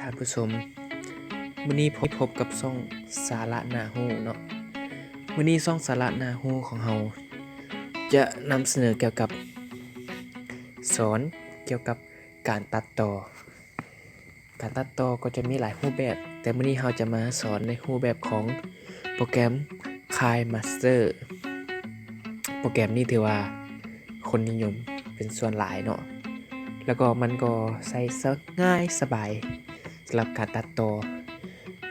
ທ່ານຜູ້ຊົມ, ມື້ນີ້ພົບກັບຊ່ອງສາລະໜ້າຮູ້ເນາະ. ມື້ນີ້ຊ່ອງສາລະໜ້າຮູ້ຂອງເຮົາຈະນຳສະເໜີກ່ຽວກັບ ສອນກ່ຽວກັບການຕັດຕໍ່. ການຕັດຕໍ່ກໍຈະມີຫຼາຍຮູບແບບ, ແຕ່ມື້ນີ້ເຮົາຈະມາສອນໃນຮູບແບບຂອງໂປຣແກຣມ KineMaster. ໂປຣແກຣມນີ້ຖືວ່າຄົນນິຍົມເປັນສ່ວນຫຼາຍເນາະ, ແລ້ວກໍມັນກໍໃຊ້ສະ ງ່າຍສະບາຍສຳລັບການຕັດຕໍ່.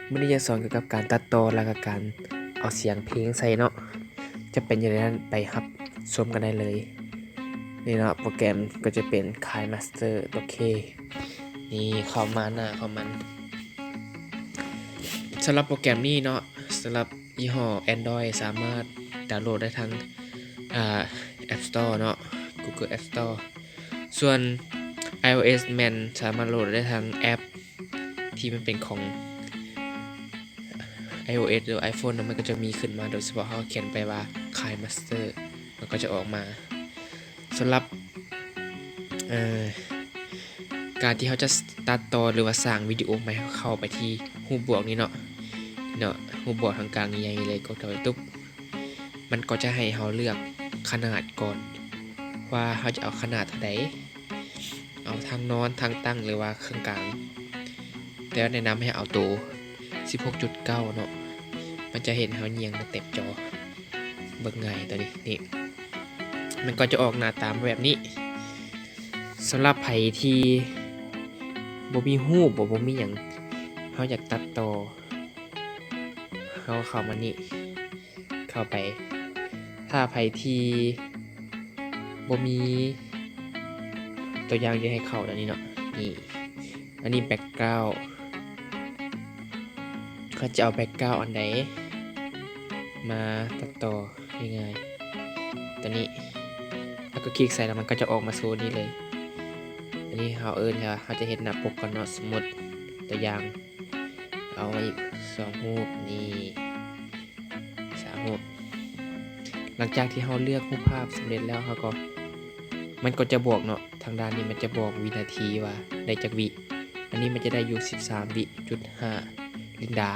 ມື້ນີ້ຈະສອນກ່ຽວກັບການຕັດຕໍ່ ແລ້ວກໍການເອົາສຽງເພງໃສ່ເນາະ. ຈະເປັນຢ່າງໃດນັ້ນ ໄປຮັບຊົມກັນໄດ້ເລີຍ. ນີ້ເນາະ, ໂປຣແກຣມກໍຈະເປັນ KineMaster ໂອເຄ. ນີ້ເຂົ້າມາໜ້າຂອງມັນ. ສຳລັບໂປຣແກຣມນີ້ເນາະ, ສຳລັບຍີ່ຫໍ້ Android ສາມາດດາວໂຫຼດໄດ້ທາງ ອາ App Store ເນາະ, Google App Store. ສ່ວນ iOS ແມ່ນສາມາດໂຫຼດໄດ້ທາງແອັບທີ່ມັນເປັນຂອງ iOS ຫຼື iPhone ເນາະ, ມັນກໍຈະມີຂຶ້ນມາ, ໂດຍສະເພາະເຮົາຂຽນໄປວ່າ KineMaster ມັນກໍຈະອອກມາ. ສຳລັບ ເອີ ການທີ່ເຮົາຈະຕັດຕໍ່ ຫຼືວ່າສ້າງວິດີໂອໃໝ່, ເຮົາເຂົ້າໄປທີ່ຮູບບວກນີ້ເນາະ, ເນາະ, ຮູບບວກທາງກາງໃຫຍ່ໆເລີຍ, ກົດເຂົ້າໄປຕຸບ. ມັນກໍຈະໃຫ້ເຮົາເລືອກຂະໜາດກ່ອນ ວ່າເຮົາຈະເອົາຂະໜາດເທົ່າໃດ, ເອົາທັງນອນ, ທັງຕັ້ງ ຫຼືວ່າເຄິ່ງກາງ. ແຕ່ວ່າແນະນຳໃຫ້ເອົາໂຕສິບຫົກຈຸດເກົ້າເນາະ, ມັນຈະເຮັດໃຫ້ເຮົາຍ່ຽງມາເຕັມຈໍ. ເບິ່ງງ່າຍໂຕນີ້, ນີ້ ມັນກໍຈະອອກໜ້າຕາມາແບບນີ້. ສຳລັບໃຜທີ່ບໍ່ມີຮູບ, ບໍ່ ບໍ່ມີຫຍັງ, ເຮົາຢາກຕັດຕໍ່, ເຮົາເຂົ້າມານີ້, ເຂົ້າໄປ. ຖ້າໃຜທີ່ບໍ່ມີ, ຕົວຢ່າງຈະໃຫ້ເຂົ້າອັນນີ້ເນາະ, ນີ້ ອັນນີ້ background. ເຮົາຈະເອົາ background ອັນໃດມາຕັດຕໍ່ງ່າຍໆ. ຕົວນີ້ ເຮົາກໍຄລິກໃສ່ແລ້ວ ມັນກໍຈະອອກມາໂຊນີ້ເລີຍ. ອັນນີ້ເຮົາເອີ້ນວ່າ ເຮົາຈະເຮັດໜ້າປົກກ່ອນເນາະ. ສົມມຸດຕົວຢ່າງ ເອົາມາອີກສອງຮູບນີ້, ສາມຮູບ. ຫຼັງຈາກທີ່ເຮົາເລືອກຮູບພາບສຳເລັດແລ້ວ, ເຮົາກໍ ມັນກໍຈະບອກເນາະ, ທາງດ້ານນີ້ມັນຈະບອກວິນາທີວ່າໄດ້ຈັກວິ. ອັນນີ້ມັນຈະໄດ້ຢູ່ສິບສາມວິຈຸດຫ້າລິນດາ.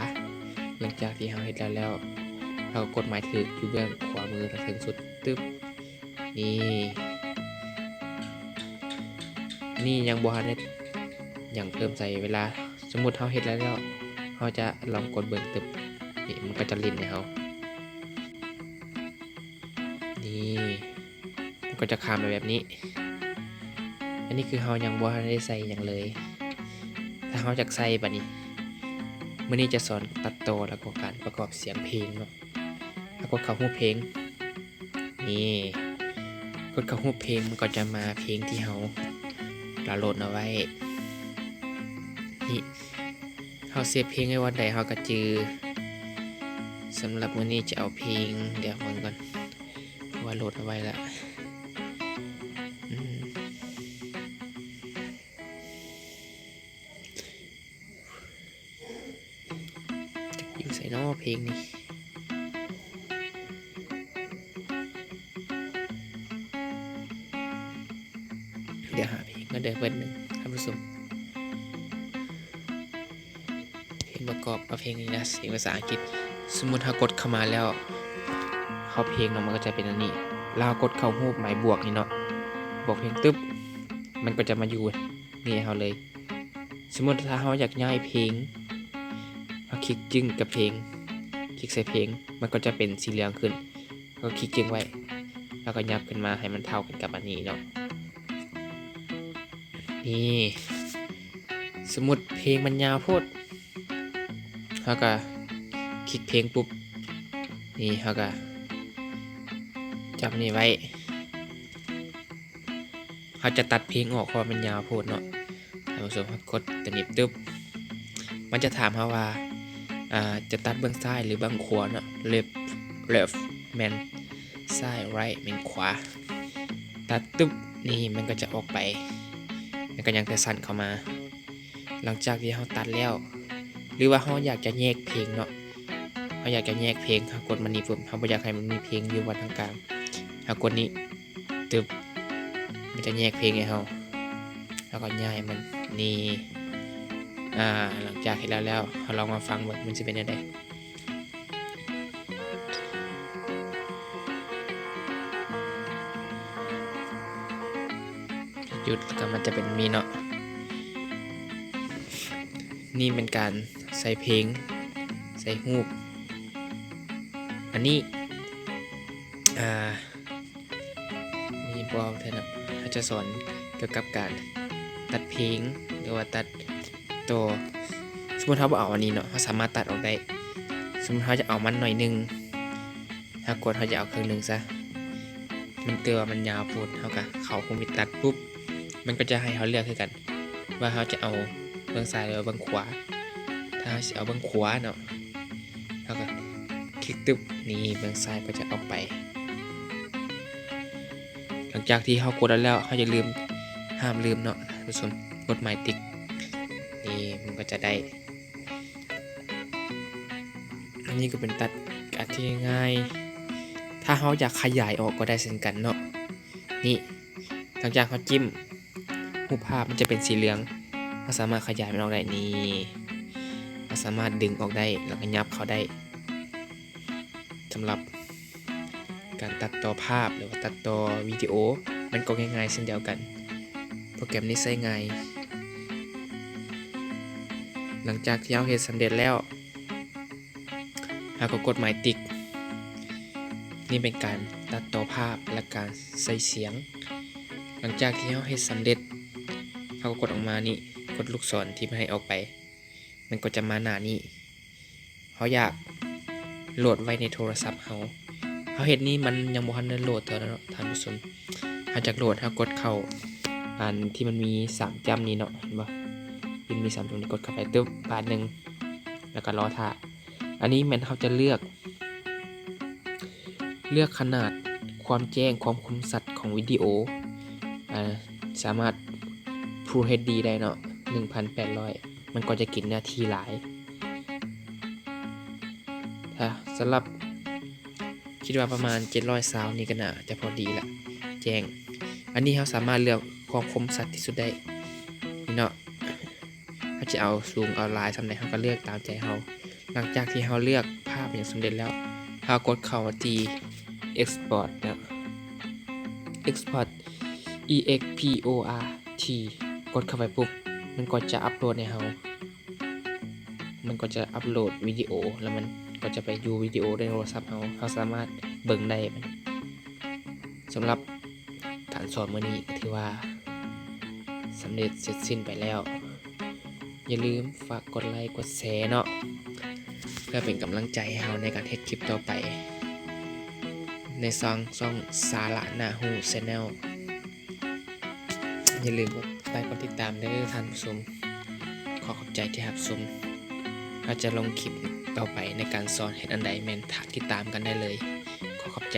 ຫຼັງຈາກທີ່ເຮົາເຮັດແລ້ວແລ້ວ, ເຮົາກໍກົດໝາຍຖືກຢູ່ເບື້ອງຂວາມືທາງເທິງສຸດ. ຕຶບ. ນີ້ ນີ້ຍັງບໍ່ທັນໄດ້ຫຍັງເພີ່ມໃສ່. ເວລາສົມມຸດເຮົາເຮັດແລ້ວແລ້ວ, ເຮົາຈະລອງກົດເບິ່ງ. ຕຶບ. ນີ້ ມັນກໍຈະຫຼິ້ນໃຫ້ເຮົາ. ນີ້ ມັນກໍຈະຂ້າມໄປແບບນີ້. ອັນນີ້ຄືເຮົາຍັງບໍ່ທັນໄດ້ໃສ່ຫຍັງເລີຍ. ຖ້າເຮົາຢາກໃສ່ບາດນີ້, ມື້ນີ້ຈະສອນຕັດຕໍ່ ແລ້ວກໍການປະກອບສຽງເພງເນາະ. ເຮົາກົດເຂົ້າຮູບເພງ. ນີ້ ກົດເຂົ້າຮູບເພງ, ມັນກໍຈະມາເພງທີ່ເຮົາດາວໂຫຼດເອົາໄວ້. ນີ້ ເຮົາເຊບເພງໄວ້ບ່ອນໃດ ເຮົາກໍຈື່. ສຳລັບມື້ນີ້ຈະເອົາເພງ, ດຽວເບິ່ງກ່ອນ ເພາະວ່າໂຫຼດເອົາໄວ້ລະ. ອືມ ຈັກຢູ່ໃສນໍເພງນີ້? ດຽວຫາເພງກ່ອນເດີເພິ່ນ ທ່ານຜູ້ຊົມ. ເພງປະກອບກັບເພງນີ້ນະ, ສຽງພາສາອັງກິດ. ສົມມຸດເຮົາກົດເຂົ້າມາແລ້ວ, ເຮົາເພງເນາະ, ມັນກໍຈະເປັນອັນນີ້. ແລ້ວເຮົາກົດເຂົ້າຮູບໝາຍບວກນີ້ເນາະ, ບວກເພງຕຶບ, ມັນກໍຈະມາຢູ່ນີ້ໃຫ້ເຮົາເລີຍ. ສົມມຸດຖ້າເຮົາຢາກຍ້າຍເພງ, ເຮົາຄລິກຈຶ່ງກັບເພງ, ຄລິກໃສ່ເພງ, ມັນກໍຈະເປັນສີເຫຼືອງຂຶ້ນ. ເຮົາຄລິກຈຶ່ງໄວ້ ແລ້ວກໍຫຍັບຂຶ້ນມາໃຫ້ມັນເທົ່າກັນກັບອັນນີ້ເນາະ. ນີ້ ສົມມຸດເພງມັນຍາວໂພດ, ເຮົາກໍຄລິກເພງປຸບ, ນີ້ ເຮົາກໍຈັບນີ້ໄວ້. ເຮົາຈະຕັດເພງອອກ ເພາະວ່າມັນຍາວໂພດເນາະ. ທ່ານຜູ້ຊົມ ເຮົາກົດຕົວນີ້ຕຶບ, ມັນຈະຖາມເຮົາວ່າ ອາ ຈະຕັດເບື້ອງຊ້າຍ ຫຼື ເບື້ອງຂວາເນາະ. Left, left ແມ່ນຊ້າຍ, right ແມ່ນຂວາ. ຕັດຕຶບ, ນີ້ມັນກໍຈະອອກໄປ, ມັນກໍຍັງແຕ່ສັ້ນເຂົ້າມາ. ຫຼັງຈາກທີ່ເຮົາຕັດແລ້ວ ຫຼືວ່າເຮົາຢາກຈະແຍກເພງເນາະ, ເຮົາຢາກຈະແຍກເພງ, ເຮົາກົດມານີ້ປຶບ, ເຮົາບໍ່ຢາກໃຫ້ມັນມີເພງຢູ່ບ່ອນທາງກາງ, ເຮົາກົດນີ້ຕຶບ, ມັນຈະແຍກເພງໃຫ້ເຮົາ, ເຮົາກໍຍ້າຍມັນນີ້. ອາ ຫຼັງຈາກເຮັດແລ້ວແລ້ວ ເຮົາລອງມາຟັງເບິ່ງ ມັນຊິເປັນແນວໃດ. ຢຸດ ແລ້ວກໍມັນຈະເປັນແບບນີ້ເນາະ. ນີ້ເປັນການໃສ່ເພງ ໃສ່ຮູບ. ອັນນີ້ ອາ ນີ້ບໍ່ເທື່ອເນາະ ເຮົາຈະສອນກ່ຽວກັບການຕັດເພງ ຫຼືວ່າຕັດຕໍ່. ສົມມຸດເຮົາບໍ່ເອົາອັນນີ້ເນາະ ເຮົາສາມາດຕັດອອກໄດ້. ສົມມຸດເຮົາຈະເອົາມັນໜ້ອຍໜຶ່ງ ເຮົາກົດ ເຮົາຈະເອົາເຄິ່ງໜຶ່ງຊະ ມັນ ແຕ່ວ່າມັນຍາວໂພດ ເຮົາກໍເຂົ້າຮູບມິດຕັດປຸບ ມັນກໍຈະໃຫ້ເຮົາເລືອກຄືກັນ ວ່າເຮົາຈະເອົາເບື້ອງຊ້າຍ ຫຼືວ່າເບື້ອງຂວາ. ຖ້າເຮົາຊິເອົາເບື້ອງຂວາເນາະ ເຮົາກໍຄລິກຕຶບ ນີ້ເບື້ອງຊ້າຍກໍຈະອອກໄປ. ຫຼັງຈາກທີ່ເຮົາກົດແລ້ວ ເຮົາຢ່າລືມ ຫ້າມລືມເນາະທ່ານຜູ້ຊົມ ກົດໝາຍຕິກ ນີ້ມັນກໍຈະໄດ້. ອັນນີ້ກໍເປັນຕັດອັນທີ່ງ່າຍ. ຖ້າເຮົາຢາກຂະຫຍາຍອອກກໍໄດ້ເຊັ່ນກັນເນາະ. ນີ້ ຫຼັງຈາກເຮົາຈິ້ມຮູບພາບ ມັນຈະເປັນສີເຫຼືອງ ເຮົາສາມາດຂະຫຍາຍມັນອອກໄດ້. ນີ້ ເຮົາສາມາດດຶງອອກໄດ້ ແລ້ວກໍຫຍັບເຂົ້າໄດ້. ສຳລັບການຕັດຕໍ່ພາບ ຫຼືວ່າຕັດຕໍ່ວິດີໂອ ມັນກໍງ່າຍໆເຊັ່ນດຽວກັນ. ໂປຣແກຣມນີ້ໃຊ້ງ່າຍ. ຫຼັງຈາກທີ່ເຮົາເຮັດສຳເລັດແລ້ວ ເຮົາກໍກົດໝາຍຕິກ. ນີ້ເປັນການຕັດຕໍ່ພາບ ແລະ ການໃສ່ສຽງ. ຫຼັງຈາກທີ່ເຮົາເຮັດສຳເລັດ ເຮົາກໍກົດອອກມານີ້ ກົດລູກສອນທີ່ມັນໃຫ້ອອກໄປ ມັນກໍຈະມາໜ້ານີ້. ເຮົາຢາກໂຫຼດໄວ້ໃນໂທລະສັບເຮົາ. ເຮົາເຮັດນີ້ມັນຍັງບໍ່ທັນໄດ້ໂຫຼດເທື່ອເນາະທ່ານຜູ້ຊົມ. ເຮົາຢາກໂຫຼດ ເຮົາກົດເຂົ້າອັນທີ່ມັນມີສາມຈ້ຳນີ້ເນາະ ເຫັນບໍ່? ທີ່ມີສາມຈຸດນີ້ ກົດເຂົ້າໄປຕຶບ ບາດໜຶ່ງ ແລ້ວກໍລໍຖ້າ. ອັນນີ້ແມ່ນເຮົາຈະເລືອກ ເລືອກຂະໜາດຄວາມແຈ້ງ ຄວາມຄົມຊັດຂອງວິດີໂອ ອາ ສາມາດ Full ເອັດດີ ໄດ້ເນາະ ໜຶ່ງພັນແປດຮ້ອຍ ມັນກໍຈະກິນເນື້ອທີ່ຫຼາຍ. ຖ້າສຳລັບ ຄິດວ່າປະມານເຈັດຮ້ອຍຊາວນີ້ກໍໜ້າຈະພໍດີລະ ແຈ້ງ. ອັນນີ້ເຮົາສາມາດເລືອກຄວາມຄົມຊັດທີ່ສຸດໄດ້ ນີ້ເນາະ. ເຮົາຈະເອົາສູງເອົາຫຼາຍສ່ຳໃດ ເຮົາກໍເລືອກຕາມໃຈເຮົາ. ຫຼັງຈາກທີ່ເຮົາເລືອກພາບຫຍັງສຳເລັດແລ້ວ ເຮົາກົດເຂົ້າທີ່ Export ເນາະ Export E X P O R T ກົດເຂົ້າໄປປຸບ ມັນກໍຈະອັບໂຫຼດໃຫ້ເຮົາ ມັນກໍຈະອັບໂຫຼດວິດີໂອ ແລ້ວມັນກໍຈະໄປຢູ່ວິດີໂອໃນໂທລະສັບເຮົາ ເຮົາສາມາດເບິ່ງໄດ້. ສຳລັບການສອນມື້ນີ້ກໍຖືວ່າສຳເລັດເສັດສິ້ນໄປແລ້ວ. ຢ່າລືມຝາກກົດໄລກົດແຊເນາະ ເພື່ອເປັນກຳລັງໃຈໃຫ້ເຮົາໃນການເຮັດຄລິບຕໍ່ໄປ ໃນຊ່ອງ ຊ່ອງສາລະໜ້າຮູ້ Channel. ຢ່າລືມກົດໄລກົດຕິດຕາມເດີທ່ານຜູ້ຊົມ. ຂໍຂອບໃຈທີ່ຮັບຊົມ. ເຮົາຈະລົງຄລິບຕໍ່ໄປໃນການສອນເຮັດອັນໃດ ແມ່ນຖ້າຕິດຕາມກັນໄດ້ເລີຍ. ຂໍຂອບໃຈ.